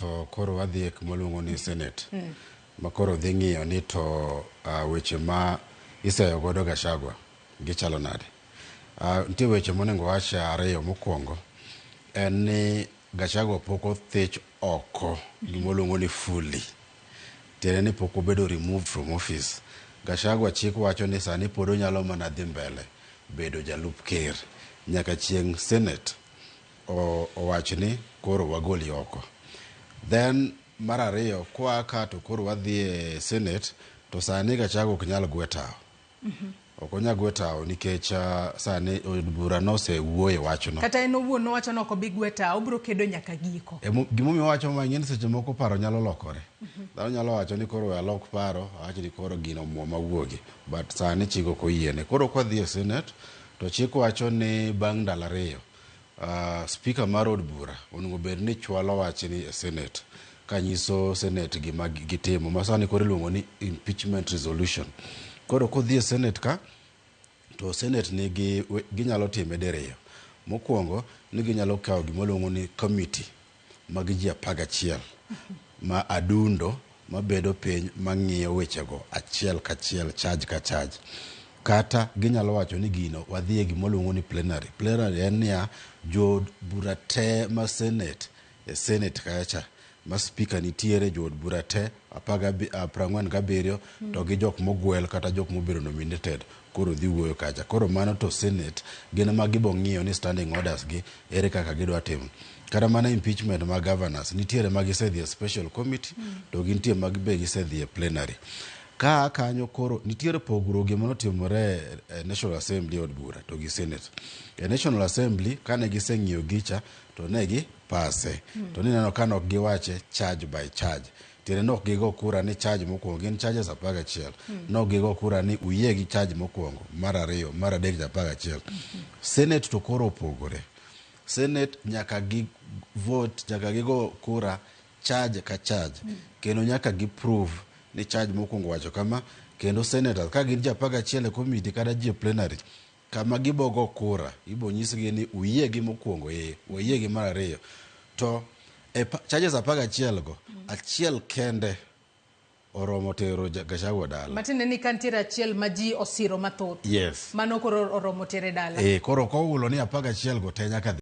To koro wadhi e kuma luongo ni Senate ma koro dhi ng'iyo ni to weche ma iseyo godo Gachagua gichalo nade. Nitie weche monego wach ariyo. Mokwongo en ni Gachagua pok othich oko gima luongo ni fully. Tiende ni pok obedo removed from office. Gachagua chik wacho ni sani pod onyalo mana dhi mbele bedo jalup ker nyaka chieng' Senate owach ni koro wagoli oko. Then mar ariyo koa ka to koro wadhi e Senate to sani Gachagua ok nyal gwe tawo. Ok onyal gwe tawo nikech sani od bura nosewuoye wachno. Kata en owuon nowacho ni ok obi gwe tawo, obiro kedo nyaka giko. Gimomiyo owacho ma ing'e ni seche moko paro nyalo lokore. Dhano nyalo wacho ni koro we alok paro, awach ni koro gino omuoma wuogi. But sani chik ok oyiene. Koro kwadhi e Senate to chik wacho ni bang' ndalo 2 speaker mar od bura onego bed ni chwalo wachni e Senate kanyiso Senate gima gitimo ma sani koro iluongo ni impeachment resolution. Koro kodhi e Senate ka to Senate nigi ginyalo time diriyo. Mokwongo ni ginyalo kawo gima luongo ni committee mag ji 11 ma adundo mabedo piny mang'iyo wechego achiel kachiel, charge ka charge. Kata ginyalo wacho ni gino wadhi e gima luongo ni plenary. Plenary en niya, jood bura te ma Senate e Senate kacha ma speaker nitiere jood bura te 47 to gi jok mogwel kata jok mobedo nominated koro dhi wuoyo kacha. Koro mano to Senate gin ema gibo ng'iyo ni standing orders gi ere kaka gidwa timo. Kata mana impeachment mag governors nitiere ma gisedhi e special committee to gintie ma be gisedhi e plenary. Ka kanyo koro nitiere pogruok gima notimore e National Assembly od bura to gi Senate. E National Assembly kane giseng'iyo gicha to ne gi pase. To nineno ka nok giwache charge by charge. Tiende ni ok gigo kura ni charge mokwongo gin charges 11. Nok gigo kura ni uyie gi charge mokwongo, mar ariyo, mar adek to 11. Senate to koro opogore. Senate nyaka gi vote, nyaka gigo kura charge ka charge. Kendo nyaka gi prove ni charge mokwongo wacho kama, kendo senators ka gin ji 11 e committee kata ji e plenary, kama gibo go kura, ibo nyisgi ni uyie gi mokwongo, ee, wayie gi mar ariyo. To e charges 11 go, achiel kende oromo tero Gachagua dala. Matiende ni ka nitiere achiel ma ji osiro mathoth. Yes. Mano koro oromo tere dala. Eh, koro koulo ni 11 go te nyaka dhi.